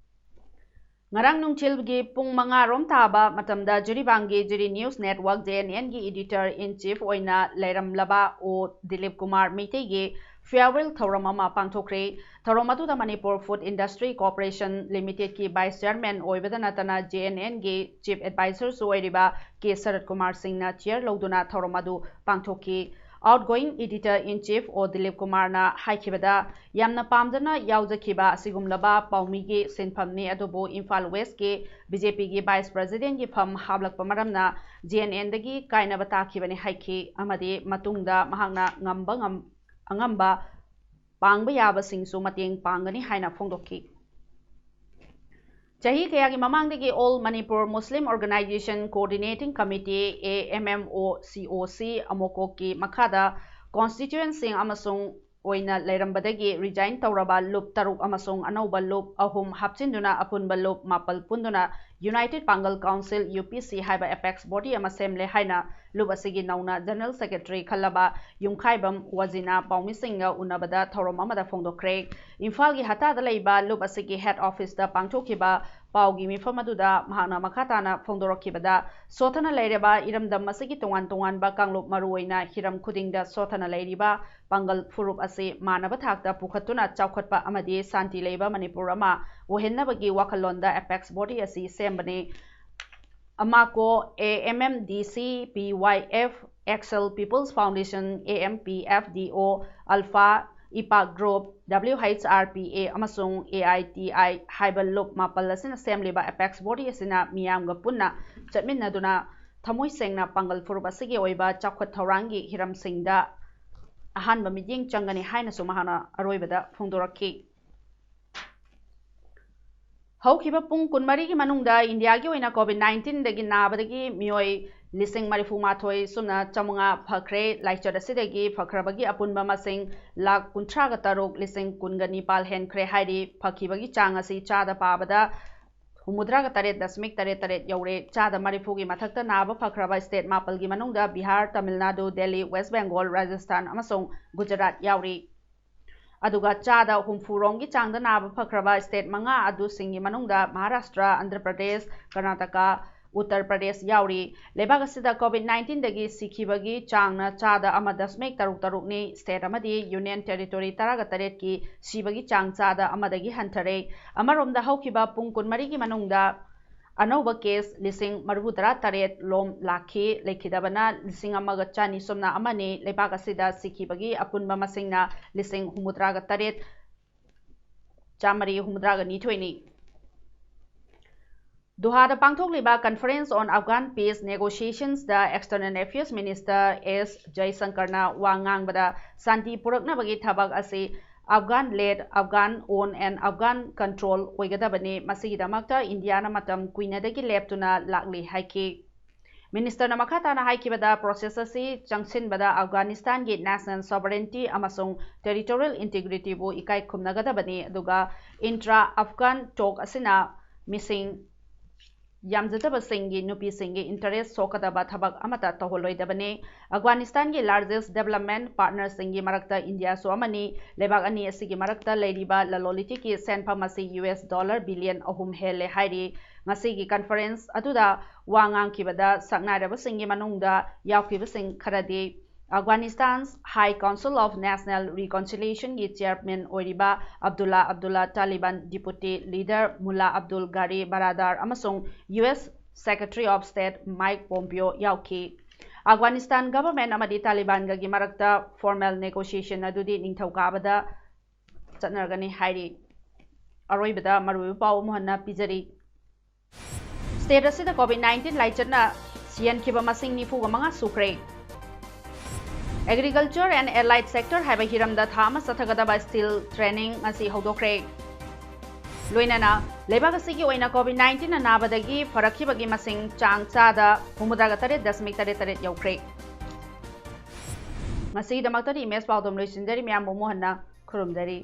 ꯉꯔꯥꯡ ꯅꯨꯡꯊꯤꯜꯒꯤ ꯄꯨꯡ ꯃꯉꯥ ꯔꯣꯝ ꯇꯥꯕ ꯃꯇꯝꯗ ꯖꯤꯔꯤꯕꯥꯝꯒꯤ Jiri news network, J N ꯑꯦꯟꯒꯤ ꯏꯗꯤꯇꯔ ꯏꯟ ꯆꯤꯐ ꯑꯣꯏꯅ ꯂꯩꯔꯝꯂꯕ ꯑꯣ ꯗꯤꯂꯤꯞ ꯀꯨꯃꯥꯔ ꯃꯩꯇꯩꯒꯤ ꯐꯤꯌꯔꯋꯦꯜ ꯊꯧꯔꯝ ꯑꯃ ꯄꯥꯡꯊꯣꯛꯈ꯭ꯔꯦ꯫ ꯊꯧꯔꯝ ꯑꯗꯨꯗ ꯃꯅꯤꯄꯨꯔ ꯐꯨꯗ ꯏꯟꯗꯁꯇ꯭ꯔꯤ ꯀꯣꯔꯄꯣꯔꯦꯁꯟ ꯂꯤꯃꯤꯇꯦꯗꯀꯤ ꯚꯥꯏꯁ ꯆꯤꯌꯔꯃꯦꯟ ꯑꯣꯏꯕꯗ ꯅꯠꯇꯅ ꯖꯦ ꯑꯦꯟ ꯑꯦꯟꯒꯤ ꯆꯤꯐ ꯑꯦꯗꯚꯥꯏꯖꯔꯁꯨ ꯑꯣꯏꯔꯤꯕ ꯀꯦ ꯁꯔꯠ ꯀꯨꯃꯥꯔ ꯁꯤꯡꯅ ꯆꯤꯌꯔ ꯂꯧꯗꯨꯅ ꯊꯧꯔꯝ ꯑꯗꯨ ꯄꯥꯡꯊꯣꯛꯈꯤ꯫ ꯑꯥꯎꯠꯒꯣꯌꯤꯡ ꯏꯗꯤꯇꯔ ꯏꯟ ꯆꯤꯐ ꯑꯣ ꯗꯤꯂꯤꯞ ꯀꯨꯃꯥꯔꯅ ꯍꯥꯏꯈꯤꯕꯗ, ꯌꯥꯝꯅ ꯄꯥꯝꯖꯅ ꯌꯥꯎꯖꯈꯤꯕ ꯑꯁꯤꯒꯨꯝꯂꯕ ꯄꯥꯎꯃꯤꯒꯤ ꯁꯤꯟꯐꯝꯅꯤ, ꯑꯗꯨꯕꯨ ꯏꯝꯐꯥꯜ ꯋꯦꯁꯀꯤ ꯕꯤ ꯖꯦ ꯄꯤꯒꯤ ꯚꯥꯏꯁ ꯄ꯭ꯔꯦꯁꯤꯗꯦꯟꯒꯤ ꯐꯝ ꯍꯥꯞꯂꯛꯄ ꯃꯔꯝꯅ ꯖꯦ ꯑꯦꯟ ꯑꯦꯟꯗꯒꯤ ꯀꯥꯏꯅꯕ ꯇꯥꯈꯤꯕꯅꯤ ꯍꯥꯏꯈꯤ, ꯑꯃꯗꯤ ꯃꯇꯨꯡꯗ ꯃꯍꯥꯛꯅ ꯉꯝꯕ ꯉꯝ-, ꯑꯉꯝꯕ ꯄꯥꯡꯕ ꯌꯥꯕꯁꯤꯡꯁꯨ ꯃꯇꯦꯡ ꯄꯥꯡꯒꯅꯤ ꯍꯥꯏꯅ ꯐꯣꯡꯗꯣꯛꯈꯤ꯫ ꯆꯍꯤ ꯀꯌꯥꯒꯤ ꯃꯃꯥꯡꯗꯒꯤ All Manipur Muslim Organisation Coordinating Committee, A M M O ꯁꯤ ꯑꯣ ꯁꯤ, ꯑꯃꯣꯀꯣꯛꯀꯤ ꯃꯈꯥꯗ ꯀꯣꯟꯁꯇꯤꯇ꯭ꯌꯨꯌꯦꯟꯁꯤꯡ ꯑꯃꯁꯨꯡ ꯑꯣꯏꯅ ꯂꯩꯔꯝꯕꯗꯒꯤ ꯔꯤꯖꯥꯏꯟ ꯇꯧꯔꯕ ꯂꯨꯞ ꯇꯔꯨꯛ ꯑꯃꯁꯨꯡ ꯑꯅꯧꯕ ꯂꯨꯞ ꯑꯍꯨꯝ ꯍꯥꯞꯆꯤꯟꯗꯨꯅ ꯑꯄꯨꯟꯕ ꯂꯨꯞ ꯃꯥꯄꯜ ꯄꯨꯟꯗꯨꯅ ꯌꯨꯅꯥꯏꯇꯦꯗ ꯄꯥꯡꯒꯜ ꯀꯥꯎꯟꯁꯤꯜ, ꯌꯨ ꯄꯤ ꯁꯤ, ꯍꯥꯏꯕ ꯑꯦꯄꯦꯛꯁ ꯕꯣꯗꯤ ꯑꯃ ꯁꯦꯝꯂꯦ ꯍꯥꯏꯅ ꯂꯨꯞ ꯑꯁꯤꯒꯤ ꯅꯧꯅ ꯖꯦꯅꯔꯦꯜ ꯁꯦꯀ꯭ꯔꯦꯇꯔꯤ ꯈꯜꯂꯕ ꯌꯨꯝꯈꯥꯏꯕꯝ ꯋꯥꯖꯤꯅ ꯄꯥꯎꯃꯤꯁꯤꯡꯒ ꯎꯅꯕꯗ ꯊꯧꯔꯝ ꯑꯃꯗ ꯐꯣꯡꯗꯣꯛꯈ꯭ꯔꯦ꯫ ꯏꯝꯐꯥꯜꯒꯤ ꯍꯇꯥꯗ ꯂꯩꯕ ꯂꯨꯞ ꯑꯁꯤꯒꯤ ꯍꯦꯗ ꯑꯣꯐꯤꯁꯇ ꯄꯥꯡꯊꯣꯛꯈꯤꯕ ꯄꯥꯎꯒꯤ ꯃꯤꯐꯝ ꯑꯗꯨꯗ ꯃꯍꯥꯛꯅ ꯃꯈꯥ ꯇꯥꯅ ꯐꯣꯡꯗꯣꯔꯛꯈꯤꯕꯗ, ꯁꯣꯠꯊꯅ ꯂꯩꯔꯕ ꯏꯔꯝꯗꯝ ꯑꯁꯤꯒꯤ ꯇꯣꯉꯥꯟ ꯇꯣꯉꯥꯟꯕ ꯀꯥꯡꯂꯨꯞ, ꯃꯔꯨꯑꯣꯏꯅ ꯍꯤꯔꯝ ꯈꯨꯗꯤꯡꯗ ꯁꯣꯠꯊꯅ ꯂꯩꯔꯤꯕ ꯄꯥꯡꯒꯜ ꯐꯨꯔꯨꯞ ꯑꯁꯤ ꯃꯥꯟꯅꯕ ꯊꯥꯛꯇ ꯄꯨꯈꯠꯇꯨꯅ ꯆꯥꯎꯈꯠꯄ ꯑꯃꯗꯤ ꯁꯥꯟꯇꯤ ꯂꯩꯕ ꯃꯅꯤꯄꯨꯔ ꯑꯃ ꯑꯣꯏꯍꯟꯅꯕꯒꯤ ꯋꯥꯈꯜꯂꯣꯟꯗ ꯑꯦꯄꯦꯛꯁ ꯕꯣꯗꯤ ꯑꯁꯤ ꯁꯦꯝꯕꯅꯤ꯫ ꯑꯃꯥꯀꯣ, A M M D C, P Y F, Excel peoples foundation, A M P F D O, alpha, ꯏꯄꯥꯛ group, W H R P A ꯑꯃꯁꯨꯡ ꯑꯦ ꯑꯥꯏ ꯇꯤ ꯑꯥꯏ ꯍꯥꯏꯕ ꯂꯨꯞ ꯃꯥꯄꯜ ꯑꯁꯤꯅ ꯁꯦꯝꯂꯤꯕ ꯑꯦꯄꯦꯛꯁ ꯕꯣꯗꯤ ꯑꯁꯤꯅ ꯃꯤꯌꯥꯝꯒ ꯄꯨꯟꯅ ꯆꯠꯃꯤꯟꯅꯗꯨꯅ ꯊꯃꯣꯏ ꯁꯦꯡꯅ ꯄꯥꯡꯒꯜ ꯐꯨꯔꯨꯞ ꯑꯁꯤꯒꯤ ꯑꯣꯏꯕ ꯆꯥꯎꯈꯠ ꯊꯧꯔꯥꯡꯒꯤ ꯍꯤꯔꯝꯁꯤꯡꯗ ꯑꯍꯥꯟꯕ ꯃꯤꯠꯌꯦꯡ ꯆꯪꯒꯅꯤ ꯍꯥꯏꯅꯁꯨ ꯃꯍꯥꯛꯅ ꯑꯔꯣꯏꯕꯗ ꯐꯣꯡꯗꯣꯔꯛꯈꯤ꯫ ꯍꯧꯈꯤꯕ ꯄꯨꯡ ꯀꯨꯟꯃꯔꯤꯒꯤ ꯃꯅꯨꯡꯗ ꯏꯟꯗꯤꯌꯥꯒꯤ ꯑꯣꯏꯅ COVID nineteenꯗꯒꯤ ꯅꯥꯕꯗꯒꯤ ꯃꯤꯑꯣꯏ ꯂꯤꯁꯤꯡ ꯃꯔꯤꯐꯨ ꯃꯥꯊꯣꯏ ꯁꯨꯞꯅ ꯆꯥꯃꯉꯥ ꯐꯈ꯭ꯔꯦ꯫ ꯂꯥꯏꯆꯠ ꯑꯁꯤꯗꯒꯤ ꯐꯈ꯭ꯔꯕꯒꯤ ꯑꯄꯨꯟꯕ ꯃꯁꯤꯡ ꯂꯥꯈ ꯀꯨꯟꯊ꯭ꯔꯥꯒ ꯇꯔꯨꯛ ꯂꯤꯁꯤꯡ ꯀꯨꯟꯒ ꯅꯤꯄꯥꯜ ꯍꯦꯟꯈ꯭ꯔꯦ ꯍꯥꯏꯔꯤ꯫ ꯐꯈꯤꯕꯒꯤ ꯆꯥꯡ ꯑꯁꯤ ꯆꯥꯗ ꯄꯥꯕꯗ ꯍꯨꯝꯐꯨꯇꯔꯥꯒ ꯇꯔꯦꯠ ꯗꯁꯃꯤꯛ ꯇꯔꯦꯠ ꯇꯔꯦꯠ ꯌꯧꯔꯦ꯫ ꯆꯥꯗ ꯃꯔꯤꯐꯨꯒꯤ ꯃꯊꯛꯇ ꯅꯥꯕ ꯐꯈ꯭ꯔꯕ state ꯃꯥꯄꯜꯒꯤ ꯃꯅꯨꯡꯗ ꯕꯤꯍꯥꯔ, ꯇꯥꯃꯤꯜ ꯅꯥꯗꯨ, ꯗꯦꯜꯂꯤ, ꯋꯦꯁ ꯕꯦꯡꯒꯣꯜ, ꯔꯥꯖꯁꯊꯥꯟ ꯑꯃꯁꯨꯡ ꯒꯨꯖꯔꯥꯠ ꯌꯥꯎꯔꯤ꯫ ꯑꯗꯨꯒ ꯆꯥꯗ ꯍꯨꯝꯐꯨ ꯔꯣꯝꯒꯤ ꯆꯥꯡꯗ ꯅꯥꯕ ꯐꯈ꯭ꯔꯕ state ꯃꯉꯥ ꯑꯗꯨꯁꯤꯡꯒꯤ ꯃꯅꯨꯡꯗ ꯃꯍꯥꯔꯥꯁꯇ꯭ꯔ, ꯑꯟꯙ꯭ꯔ ꯄ꯭ꯔꯗꯦꯁ, ꯀꯔꯅꯥꯇꯀꯥ, ꯎꯠꯇꯔ ꯄ꯭ꯔꯗꯦꯁ ꯌꯥꯎꯔꯤ꯫ ꯂꯩꯕꯥꯛ ꯑꯁꯤꯗ COVID nineteenꯗꯒꯤ ꯁꯤꯈꯤꯕꯒꯤ ꯆꯥꯡꯅ ꯆꯥꯗ ꯑꯃ ꯗꯁꯃꯤꯛ ꯇꯔꯨꯛ ꯇꯔꯨꯛꯅꯤ꯫ State ꯑꯃꯗꯤ Union Territory ꯇꯔꯥꯒ ꯇꯔꯦꯠꯀꯤ ꯁꯤꯕꯒꯤ ꯆꯥꯡ ꯆꯥꯗ ꯑꯃꯗꯒꯤ ꯍꯟꯊꯔꯦ꯫ ꯑꯃꯔꯣꯝꯗ ꯍꯧꯈꯤꯕ ꯄꯨꯡ ꯀꯨꯟꯃꯔꯤꯒꯤ ꯃꯅꯨꯡꯗ ꯑꯅꯧꯕ case ꯂꯤꯁꯤꯡ ꯃꯔꯤꯐꯨꯇꯔꯥ ꯇꯔꯦꯠ ꯂꯣꯝ ꯂꯥꯛꯈꯤ꯫ ꯂꯩꯈꯤꯗꯕꯅ ꯂꯤꯁꯤꯡ ꯑꯃꯒ ꯆꯅꯤ ꯁꯨꯞꯅ ꯑꯃꯅꯤ꯫ ꯂꯩꯕꯥꯛ ꯑꯁꯤꯗ ꯁꯤꯈꯤꯕꯒꯤ ꯑꯄꯨꯟꯕ ꯃꯁꯤꯡꯅ ꯂꯤꯁꯤꯡ ꯍꯨꯝꯐꯨꯇꯔꯥꯒ ꯇꯔꯦꯠ ꯆꯥꯃꯔꯤ ꯍꯨꯝꯐꯨꯇꯔꯥꯒ ꯅꯤꯊꯣꯏꯅꯤ꯫ ꯗꯣꯍꯥꯗ ꯄꯥꯡꯊꯣꯛꯂꯤꯕ Conference on Afghan Peace Negotiationsꯗ External Affairs Minister S ꯖꯌꯁꯪꯀꯔꯅ ꯋꯥ ꯉꯥꯡꯕꯗ, ꯁꯥꯟꯇꯤ ꯄꯨꯔꯛꯅꯕꯒꯤ ꯊꯕꯛ ꯑꯁꯤ Afghan led, Afghan owned and Afghan controlled ꯑꯣꯏꯒꯗꯕꯅꯤ꯫ ꯃꯁꯤꯒꯤꯗꯃꯛꯇ ꯏꯟꯗꯤꯌꯥꯅ ꯃꯇꯝ ꯀꯨꯏꯅꯗꯒꯤ ꯂꯦꯞꯇꯨꯅ ꯂꯥꯛꯂꯤ ꯍꯥꯏꯈꯤ꯫ Ministerꯅ ꯃꯈꯥ ꯇꯥꯅ ꯍꯥꯏꯈꯤꯕꯗ, process ꯑꯁꯤ ꯆꯪꯁꯤꯟꯕꯗ ꯑꯐꯒꯥꯅꯤꯁꯇꯥꯟꯒꯤ national sovereignty ꯑꯃꯁꯨꯡ territorial integrityꯕꯨ ꯏꯀꯥꯏ ꯈꯨꯝꯅꯒꯗꯕꯅꯤ, ꯑꯗꯨꯒ intra-Afghan talk ꯑꯁꯤꯅ ꯃꯤꯁꯤꯡ ꯌꯥꯝꯖꯗꯕꯁꯤꯡꯒꯤ ꯅꯨꯄꯤꯁꯤꯡꯒꯤ interest ꯁꯣꯛꯀꯗꯕ ꯊꯕꯛ ꯑꯃꯠꯇ ꯇꯧꯍꯜꯂꯣꯏꯗꯕꯅꯤ꯫ ꯑꯐꯒꯥꯅꯤꯁꯇꯥꯟꯒꯤ largest development partnerꯁꯤꯡꯒꯤ ꯃꯔꯛꯇ ꯏꯟꯗꯤꯌꯥꯁꯨ ꯑꯃꯅꯤ꯫ ꯂꯩꯕꯥꯛ ꯑꯅꯤ ꯑꯁꯤꯒꯤ ꯃꯔꯛꯇ ꯂꯩꯔꯤꯕ ꯂꯂꯣꯟ ꯏꯇꯤꯛꯀꯤ ꯁꯦꯟꯐꯝ ꯑꯁꯤ U S dollar billion ꯑꯍꯨꯝ ꯍꯦꯜꯂꯦ ꯍꯥꯏꯔꯤ꯫ ꯉꯁꯤꯒꯤ conference ꯑꯗꯨꯗ ꯋꯥ ꯉꯥꯡꯈꯤꯕꯗ ꯁꯛꯅꯥꯏꯔꯕꯁꯤꯡꯒꯤ ꯃꯅꯨꯡꯗ ꯌꯥꯎꯈꯤꯕꯁꯤꯡ ꯈꯔꯗꯤ Afghanistan's High Council of National Reconciliationꯒꯤ chairman ꯑꯣꯏꯔꯤꯕ Abdulla Abdulla, Taliban deputy leader Mullah Abdul Ghani Baradar ꯑꯃꯁꯨꯡ U S Secretary of State Mike Pompeo ꯌꯥꯎꯈꯤ꯫ Afghanistan government ꯑꯃꯗꯤ ꯇꯥꯂꯤꯕꯥꯟꯒꯒꯤ ꯃꯔꯛꯇ formal negotiation ꯑꯗꯨꯗꯤ ꯅꯤꯡꯊꯧꯀꯥꯕꯗ ꯆꯠꯅꯔꯒꯅꯤ ꯍꯥꯏꯔꯤ꯫ ꯑꯔꯣꯏꯕꯗ ꯃꯔꯨꯑꯣꯏꯕ ꯄꯥꯎ ꯑꯃꯨꯛ ꯍꯟꯅ ꯄꯤꯖꯔꯤ꯫ State ꯑꯁꯤꯗ COVID nineteen ꯂꯥꯏꯆꯠꯅ ꯁꯤꯍꯟꯈꯤꯕ ꯃꯁꯤꯡ ꯅꯤꯐꯨꯒ ꯃꯉꯥ ꯁꯨꯈ꯭ꯔꯦ꯫ Agriculture and Allied Sector ꯍꯥꯏꯕ ꯍꯤꯔꯝꯗ ꯊꯥ ꯑꯃ ꯆꯠꯊꯒꯗꯕ skill training ꯉꯁꯤ ꯍꯧꯗꯣꯛꯈ꯭ꯔꯦ꯫ ꯂꯣꯏꯅꯅ ꯂꯩꯕꯥꯛ ꯑꯁꯤꯒꯤ ꯑꯣꯏꯅ COVID nineteen ꯅꯥꯕꯗꯒꯤ ꯐꯔꯛꯈꯤꯕꯒꯤ ꯃꯁꯤꯡ ꯆꯥꯡ ꯆꯥꯗ ꯍꯨꯝꯐꯨꯇꯔꯥꯒ ꯇꯔꯦꯠ ꯗꯁꯃꯤꯛ ꯇꯔꯦꯠ ꯇꯔꯦꯠ ꯌꯧꯈ꯭ꯔꯦ꯫ ꯉꯁꯤꯒꯤꯗꯃꯛꯇꯗꯤ ꯏꯃꯦꯖ ꯄꯥꯎꯗꯝ ꯂꯣꯏꯁꯤꯟꯖꯔꯤ꯫ ꯃꯌꯥꯝꯕꯨ ꯃꯣꯍꯟꯅ ꯈꯨꯔꯨꯝꯖꯔꯤ꯫